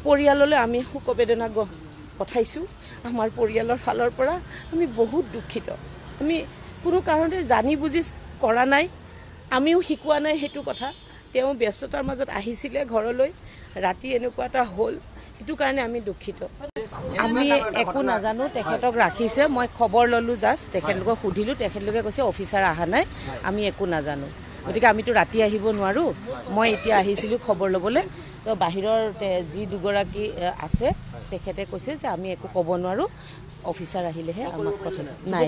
পৰিয়াললৈ আমি শোকবেদনা পঠাইছোঁ। আমাৰ পৰিয়ালৰ ফালৰ পৰা আমি বহুত দুখিত। আমি কোনো কাৰণতে জানি বুজি কৰা নাই, আমিও শিকোৱা নাই সেইটো কথা। তেওঁ ব্যস্ততাৰ মাজত আহিছিলে ঘৰলৈ, ৰাতি এনেকুৱা এটা হ'ল, সেইটো কাৰণে আমি দুখিত। আমি একো নাজানো, তেখেতক ৰাখিছে। মই খবৰ ল'লোঁ জাষ্ট, তেখেতলোকক সুধিলোঁ, তেখেতলোকে কৈছে অফিচাৰ অহা নাই, আমি একো নাজানো। গতিকে আমিতো ৰাতি আহিব নোৱাৰোঁ। মই এতিয়া আহিছিলোঁ খবৰ ল'বলৈ, তো বাহিৰৰ যি দুগৰাকী আছে তেখেতে কৈছে যে আমি একো ক'ব নোৱাৰোঁ, অফিচাৰ আহিলেহে আমাক কথা। নাই,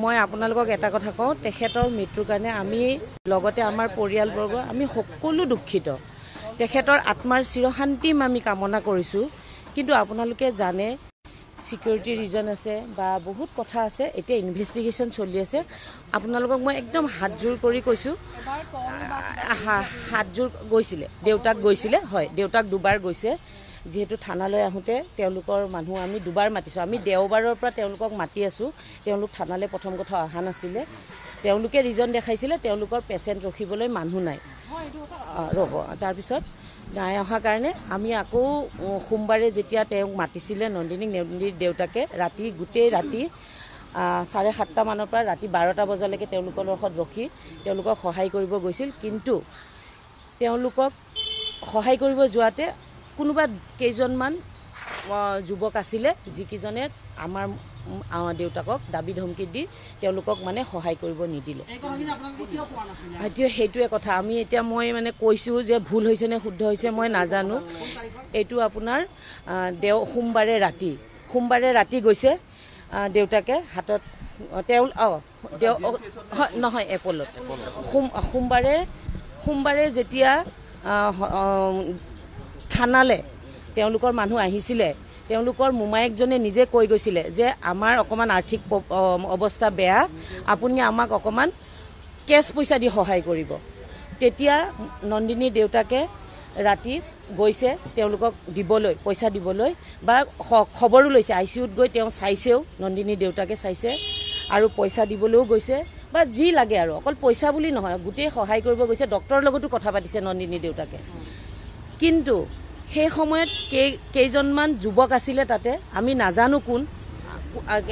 মই আপোনালোকক এটা কথা কওঁ, তেখেতৰ মৃত্যুৰ কাৰণে আমি লগতে আমাৰ পৰিয়ালবৰ্গ আমি সকলো দুখিত। তেখেতৰ আত্মাৰ চিৰশান্তি আমি কামনা কৰিছোঁ। কিন্তু আপোনালোকে জানে চিকিউৰিটি ৰিজন আছে বা বহুত কথা আছে, এতিয়া ইনভেষ্টিগেশ্যন চলি আছে। আপোনালোকক মই একদম হাতযোৰ কৰি কৈছোঁ, হাতযোৰ গৈছিলে, দেউতাক গৈছিলে, হয় দেউতাক দুবাৰ গৈছে। যিহেতু থানালৈ আহোঁতে তেওঁলোকৰ মানুহ আমি দুবাৰ মাতিছোঁ, আমি দেওবাৰৰ পৰা তেওঁলোকক মাতি আছোঁ। তেওঁলোক থানালৈ প্ৰথম কথা অহা নাছিলে, তেওঁলোকে ৰিজন দেখাইছিলে তেওঁলোকৰ পেচেণ্ট ৰখিবলৈ মানুহ নাই, ৰ'ব। তাৰপিছত নাই অহাৰ কাৰণে আমি আকৌ সোমবাৰে যেতিয়া তেওঁক মাতিছিলে নন্দিনীক, নন্দিনীৰ দেউতাকে ৰাতি গোটেই ৰাতি 7:30 মানৰ পৰা ৰাতি 12টা বজালৈকে তেওঁলোকৰ লগত ৰখি তেওঁলোকক সহায় কৰিব গৈছিল। কিন্তু তেওঁলোকক সহায় কৰিব যোৱাতে কোনোবা কেইজনমান যুৱক আছিলে, যিকেইজনে আমাৰ দেউতাকক দাবী ধমকি দি তেওঁলোকক মানে সহায় কৰিব নিদিলে। এতিয়া সেইটোৱে কথা। আমি এতিয়া মই মানে কৈছোঁ যে ভুল হৈছে নে শুদ্ধ হৈছে মই নাজানো। এইটো আপোনাৰ সোমবাৰে ৰাতি, সোমবাৰে ৰাতি গৈছে দেউতাকে হাতত তেওঁ দেও নহয় এপলত সোমবাৰে যেতিয়া থানালে তেওঁলোকৰ মানুহ আহিছিলে, তেওঁলোকৰ মোমায়েকজনে নিজে কৈ গৈছিলে যে আমাৰ অকণমান আৰ্থিক অৱস্থা বেয়া, আপুনি আমাক অকণমান কেছ পইচা দি সহায় কৰিব। তেতিয়া নন্দিনীৰ দেউতাকে ৰাতি গৈছে তেওঁলোকক দিবলৈ, পইচা দিবলৈ বা খবৰো লৈছে। I C ইউত গৈ তেওঁ চাইছেও, নন্দিনীৰ দেউতাকে চাইছে আৰু পইচা দিবলৈও গৈছে বা যি লাগে আৰু, অকল পইচা বুলি নহয়, গোটেই সহায় কৰিব গৈছে। ডক্টৰৰ লগতো কথা পাতিছে নন্দিনীৰ দেউতাকে। কিন্তু সেই সময়ত কেইজনমান যুৱক আছিলে তাতে, আমি নাজানো কোন,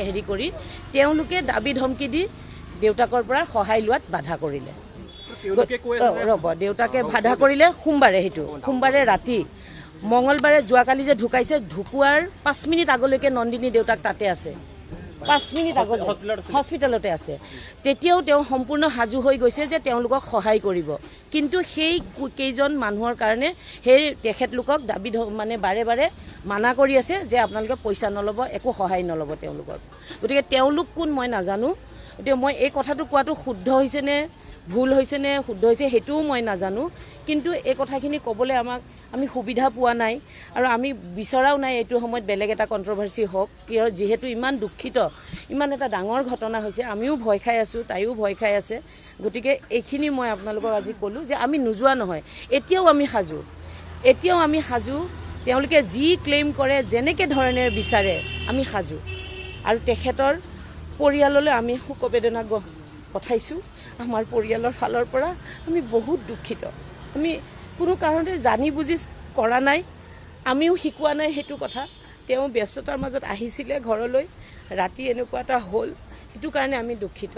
হেৰি কৰি তেওঁলোকে দাবী ধমকি দি দেউতাকৰ পৰা সহায় লোৱাত বাধা কৰিলে। ৰ'ব, দেউতাকে বাধা কৰিলে সোমবাৰে, সেইটো সোমবাৰে ৰাতি। মঙলবাৰে যোৱাকালি যে ঢুকাইছে, ঢুকোৱাৰ 5 মিনিট আগলৈকে নন্দিনী দেউতাক তাতে আছে, 5 মিনিট আগত হস্পিটেলতে আছে। তেতিয়াও তেওঁ সম্পূৰ্ণ সাজু হৈ গৈছে যে তেওঁলোকক সহায় কৰিব। কিন্তু সেই কেইজন মানুহৰ কাৰণে সেই তেখেতলোকক দাবী মানে বাৰে বাৰে মানা কৰি আছে যে আপোনালোকে পইচা নল'ব, একো সহায় নল'ব তেওঁলোকৰ। গতিকে তেওঁলোক কোন মই নাজানো। গতিকে মই এই কথাটো কোৱাটো শুদ্ধ হৈছে নে ভুল হৈছে নে শুদ্ধ হৈছে সেইটোও মই নাজানো। কিন্তু এই কথাখিনি ক'বলৈ আমাক আমি সুবিধা পোৱা নাই আৰু আমি বিচৰাও নাই এইটো সময়ত বেলেগ এটা কণ্ট্ৰভাৰ্চি হওক। কিয় যিহেতু ইমান দুখিত, ইমান এটা ডাঙৰ ঘটনা হৈছে, আমিও ভয় খাই আছোঁ, তাইও ভয় খাই আছে। গতিকে এইখিনি মই আপোনালোকক আজি ক'লোঁ যে আমি নোযোৱা নহয়, এতিয়াও আমি সাজু, এতিয়াও আমি সাজু। তেওঁলোকে যি ক্লেইম কৰে, যেনেকৈ ধৰণে বিচাৰে, আমি সাজু। আৰু তেখেতৰ পৰিয়াললৈ আমি শোকবেদনা পঠাইছোঁ। আমাৰ পৰিয়ালৰ ফালৰ পৰা আমি বহুত দুখিত। আমি কোনো কাৰণতে জানি বুজি কৰা নাই, আমিও শিকোৱা নাই সেইটো কথা। তেওঁ ব্যস্ততাৰ মাজত আহিছিলে ঘৰলৈ, ৰাতি এনেকুৱা এটা হ'ল, সেইটো কাৰণে আমি দুখিত।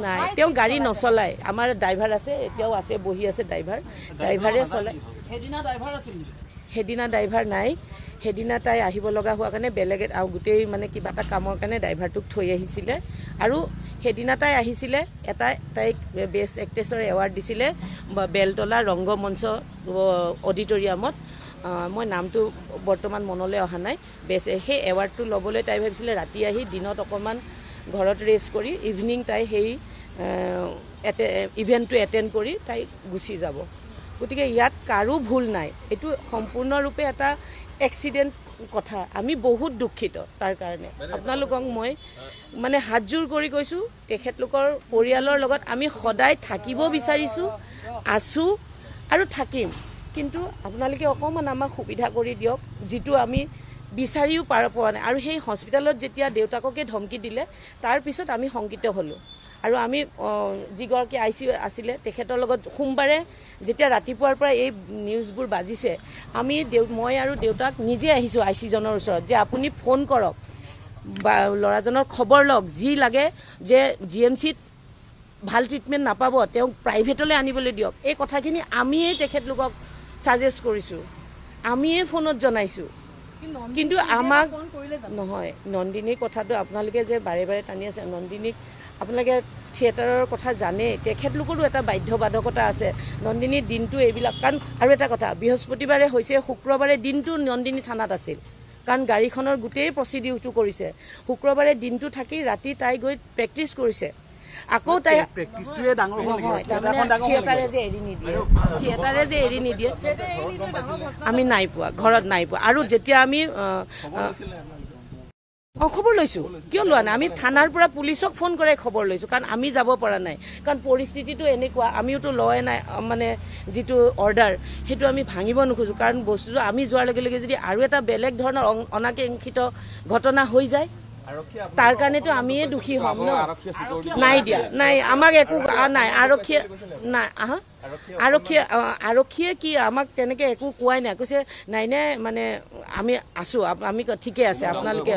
নাই, তেওঁ গাড়ী নচলায়, আমাৰ ড্ৰাইভাৰ আছে, এতিয়াও আছে, বহি আছে ড্ৰাইভাৰ, ড্ৰাইভাৰে চলায়। সেইদিনা ড্ৰাইভাৰ নাই, সেইদিনা তাই আহিব লগা হোৱাৰ কাৰণে বেলেগ আৰু গোটেই মানে কিবা এটা কামৰ কাৰণে ড্ৰাইভাৰটোক থৈ আহিছিলে। আৰু সেইদিনা তাই আহিছিলে, এটা তাইক বেষ্ট এক্ট্ৰেছৰ এৱাৰ্ড দিছিলে বেলতলা ৰংগমঞ্চ অডিটৰিয়ামত। মই নামটো বৰ্তমান মনলৈ অহা নাই। বেষ্ট সেই এৱাৰ্ডটো ল'বলৈ তাই ভাবিছিলে ৰাতি আহি দিনত অকণমান ঘৰত ৰেষ্ট কৰি ইভিনিং তাই সেই ইভেণ্টটো এটেণ্ড কৰি তাই গুচি যাব। গতিকে ইয়াত কাৰো ভুল নাই, এইটো সম্পূৰ্ণৰূপে এটা এক্সিডেণ্ট কথা। আমি বহুত দুখিত তাৰ কাৰণে। আপোনালোকক মই মানে হাতযোৰ কৰি কৈছোঁ, তেখেতলোকৰ পৰিয়ালৰ লগত আমি সদায় থাকিব বিচাৰিছোঁ, আছোঁ আৰু থাকিম। কিন্তু আপোনালোকে অকণমান আমাক সুবিধা কৰি দিয়ক, যিটো আমি বিচাৰিও পাৰ পোৱা নাই। আৰু সেই হস্পিটেলত যেতিয়া দেউতাককে ধমকি দিলে, তাৰপিছত আমি শংকিত হ'লোঁ। আৰু আমি যিগৰাকী I C আছিলে তেখেতৰ লগত সোমবাৰে যেতিয়া ৰাতিপুৱাৰ পৰা এই নিউজবোৰ বাজিছে, আমি মই আৰু দেউতাক নিজে আহিছোঁ I চিজনৰ ওচৰত যে আপুনি ফোন কৰক বা ল'ৰাজনৰ খবৰ লওক, যি লাগে যে জি এম চিত ভাল ট্ৰিটমেণ্ট নাপাব, তেওঁক প্ৰাইভেটলৈ আনিবলৈ দিয়ক। এই কথাখিনি আমিয়েই তেখেতলোকক ছাজেষ্ট কৰিছোঁ, আমিয়ে ফোনত জনাইছোঁ। কিন্তু আমাক নহয়, নন্দিনীৰ কথাটো আপোনালোকে যে বাৰে বাৰে টানি আছে, নন্দিনীক আপোনালোকে থিয়েটাৰৰ কথা জানেই, তেখেতলোকৰো এটা বাধ্যবাধকতা আছে। নন্দিনীৰ দিনটো এইবিলাক, কাৰণ আৰু এটা কথা, বৃহস্পতিবাৰে হৈছে, শুক্ৰবাৰে দিনটো নন্দিনী থানাত আছিল, কাৰণ গাড়ীখনৰ গোটেই প্ৰচিডিউৰটো কৰিছে। শুক্ৰবাৰে দিনটো থাকি ৰাতি তাই গৈ প্ৰেক্টিচ কৰিছে। আকৌ তাই নহয়, তাৰমানে থিয়েটাৰে যে এৰি নিদিয়ে, থিয়েটাৰে যে এৰি নিদিয়ে, আমি নাই পোৱা, ঘৰত নাই পোৱা। আৰু যেতিয়া আমি খবৰ লৈছোঁ, কিয় লোৱা নাই, আমি থানাৰ পৰা পুলিচক ফোন কৰাই খবৰ লৈছোঁ, কাৰণ আমি যাব পৰা নাই, কাৰণ পৰিস্থিতিটো এনেকুৱা, আমিওতো লয় নাই, মানে যিটো অৰ্ডাৰ সেইটো আমি ভাঙিব নোখোজোঁ, কাৰণ বস্তুটো আমি যোৱাৰ লগে লগে যদি আৰু এটা বেলেগ ধৰণৰ অনাকাংক্ষিত ঘটনা হৈ যায়, তাৰ কাৰণেতো আমিয়ে দোষী হ'ম ন। নাই দিয়া, নাই আমাক একো নাই, আৰক্ষীয়ে নাই, আহা আৰক্ষীয়ে কি আমাক তেনেকে একো কোৱাই নাই, কৈছে নাই নাই মানে আমি আছোঁ, আমি ঠিকে আছে আপোনালোকে।